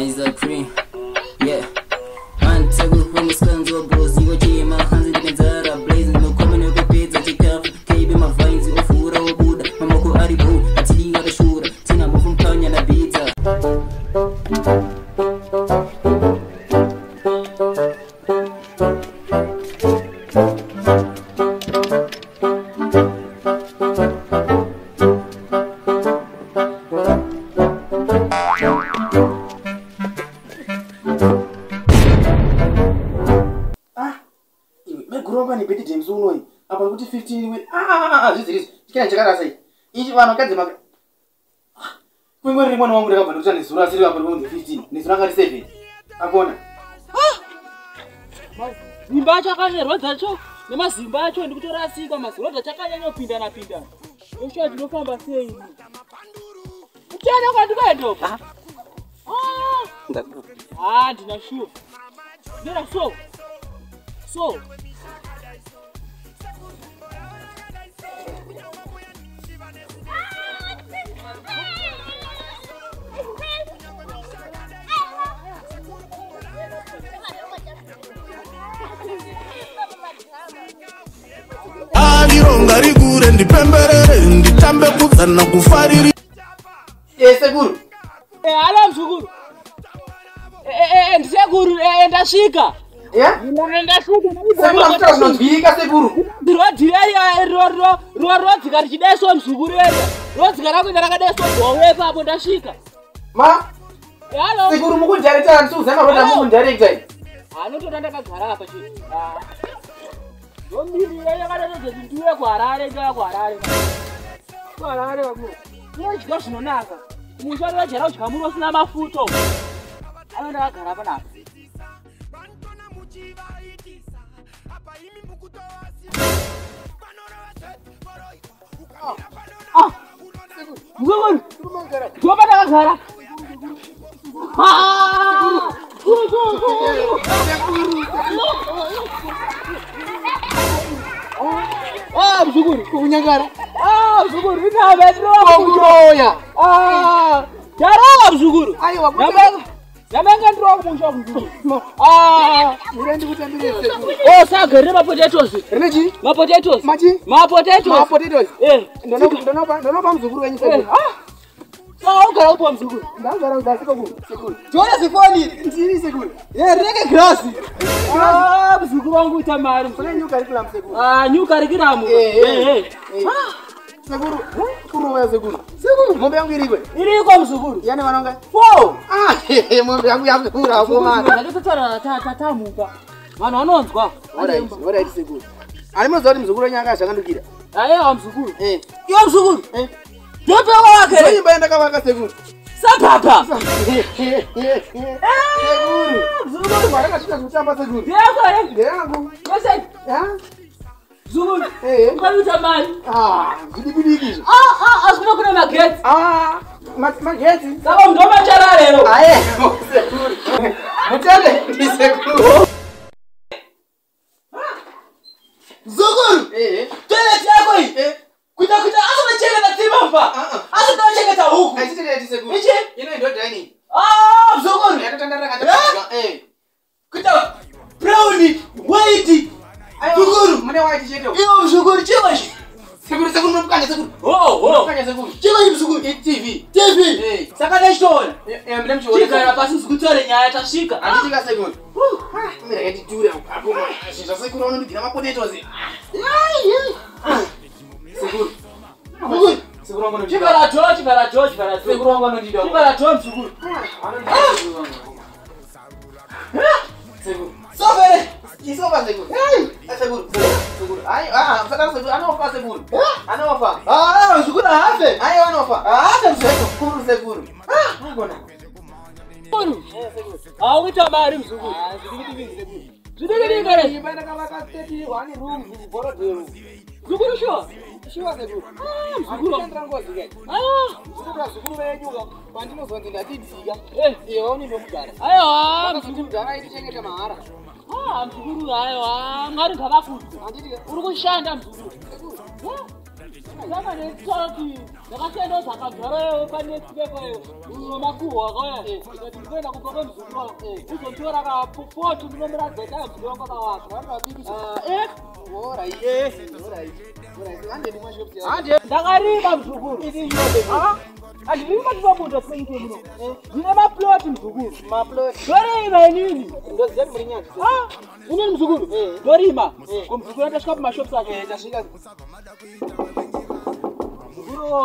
Miser cream. Yeah. Antagu homuskanzo bros yochema hanzi ndinenzara blaze ndinokoma nekupedza chikafu keibe mavhainzi ofura obuda mamoko ari bo atidi akashura tina mofu mukanya nabidza. Apa kuti 15 we zviziri chikana chakarasa ichi vanhu vakadzi maka kwengwe riri mwana wangu ndakabva ndokuti nezuro asiri apa ndikunzi 15 nezuro anga ari 7 akona mazimba acho akanerwa acho nemazimba acho ndikutorasika mazirodha achakanyanyopindana pindana oshuwa ndinofamba sei utene kwandikaenda ndina shuwa ndera so so Aliro ndipemberere nditambe kudzana kufariri. Sekuru. Hala mzukuru. Ndisekuru ndasvika. Ndasvika. Sekuru ndasvika sekuru. Rodzika richidaiso mzukuru ere. Rodzika rakuenda rakadaiso gowe ipapo ndasvika. Ma? Halo. Sekuru mukundirector ndisuzana roda mukundirector. Anotoda ndakagara apa chete. Ndomirira yakadai ndiuye kuHarare ndauya kuHarare. KuHarare vakuru. Unodya zvinonaka. Musha wajera kudya muriwo usina mafuta. Ano ndakagara panapa. Mzukuru. Ndopa ndakagara. Mzukuru, kunyangara. Mzukuru, ndinabetro. Yarova mzukuru. Aiwa, ndamanga ndiro kumusha mzukuru. Murendi kutambire sekuru. Saga mapotatoes. Rine chii? Mapotatoes. Machi? Mapotatoes. Mapotatoes. Ndonopa mzukuru wenyu sekuru. Ugara upo mzukuru. Ndagara udasiko ku sekuru. Tione zifoni. Ndiri sekuru. Rinenge grasi. Mzukuru wangu ita mari. Kune new curriculum sekuru. New curriculum. Sekuru, kurova sekuru. Sekuru, mombe yangu iriko. Iriko mzukuru. Yani vanonga 4. Mombe yangu yakura akomana. Ndatotaura tatamuka. Vanhu vanonzwa. Alright, alright sekuru. Ani munoziva kuti mzukuru wenyu akazvakandukira. Aiwa mzukuru. Iwe mzukuru. Ndope wake. Imba yandakavaka sekuru. Sababa. Sekuru. Mzukuru varakasvika kutamba sekuru. Ndeyako here? Ndeyangu. Yose. Mzukuru. Ukaita mari. Zvidiki izvo. Asi kuna magetsi. Magetsi. Saka ndomachara lero. Aye, sekuru. Mutende ndi sekuru. Mzukuru. Toilet yako iyi. Kuita asina tsimamba. Asina chengeta huku. Aititete sekuru. Ichi? Ino ndo dining. Mzukuru. Yakatandara katandara. Kuita brown, white. Mzukuru, mune white chete. Iyo mzukuru chiko ichi. Sekuru sekuru mukanya sekuru. Mukanya sekuru. Chiko ichi mzukuru. TV. TV. Saka ndachitoona. Mune mchiona. Chigara pasi mzukuru tore nyaya tasvika. Anditika sekuru. Mira yatitura apo. Zvinhu zvasekuru vanondigira mapotatoes. Sekuru. Sekuru wangu anondida. Chigara jo. Sekuru wangu anondida. Chigara jo mzukuru. Sekuru. Sovere. Isofa sekuru. Sekuru. Sekuru. Ai, saka sekuru anofa sekuru. Anofa. Mzukuru haafe. Ai, anofa. Haafe mzukuru. Sekuru. Agona. Mzukuru. Auita mari mzukuru. Zvidiki Zvidiki kare. Imba ndakavaka 31 rooms muBorodale. Mzukuru shuwa. Shuwa sekuru. Mzukuru. Andira ngozi kai. Mzukuru mzukuru venyu pandinozonzi ndatidzika. Iwe unondomugara. Aiwa, mzukuru mudhara aitichengeta mahara. Mzukuru aiwa, Mwari ngavakudze. Uri kushanda mzukuru. Saka ndetoti ndakasiyana zvakagara panext paper wemakuhwa akauya ndikati ndikuenda kumba kwemuzukuru wangu uzotora kapoto ndinomuratidza kuti muzukuru wangu akawaka. Ndakarima muzukuru. Handiri matipabuda penyike muno. Ndine maploti muzukuru. Ndorima inini. Inini muzukuru. Ndorima. Kumuzukuru atasvika pamashops acho. Muzukuru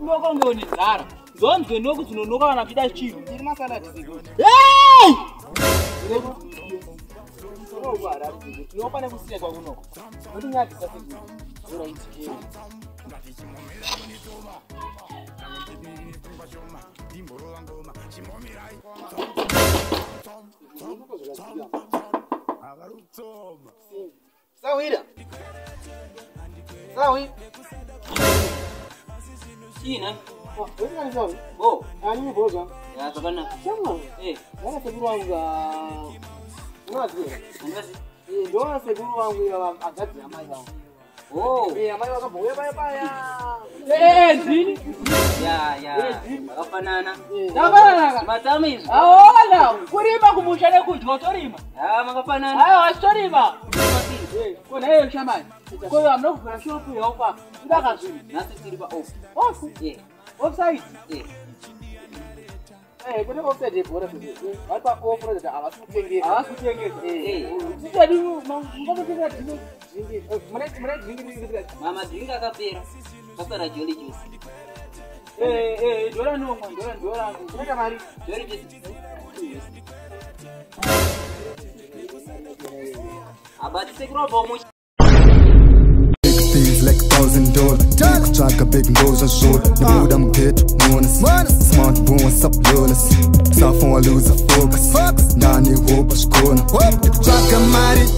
unoka kunge une nzara. Ndonzwe nokuti unonoka kana uchida chinhu. Hey! Tinofana kusekwa kunoko. Notinyadzisa sekuru. Sawira. Sawi. China. Wewe sawi. Oh, Ani boza. ya zvakanaka. Shamwa. Eh, Wana sekuru wangu unaziva. andazi. Eh, ndo sekuru wangu ava agadzi amai vangu. Oh, Eh, amai vakabouya paya paya. Eh, ndini. ya ya. Makafanana. Ndafanana. Matama izvi. Aona, kurima kumusha nekudya utorima. Ah, makafanana. Aiwa, asitorima. Kona iyo shamani. Koyo hamuna kuvhura shopu yaupa. Ndaka zvinhu. Nhasi tiri pa off. Off. Eh, Offside. eh. Eh, kune offside yebhora sekuru. Vari pa off ratidza havasi kutengesa. Havasi kutengesa. Eh. Titadi mungatotengesa drink. Mune mune drink iri Mama drink akapera. Pasara Jolly Juice. Eh, eh, ndora nomwa, ndora ndora. Unoita mari. Jolly Juice. Abati sekuru wabva muchi. Big things like $1,000. Kutsvaga big ndoza zvoda. Nebuda mughetto monus. Smart boy what's up lawless. Safon I lose focus. Ndani hope zvikona. Kutsvaga mari.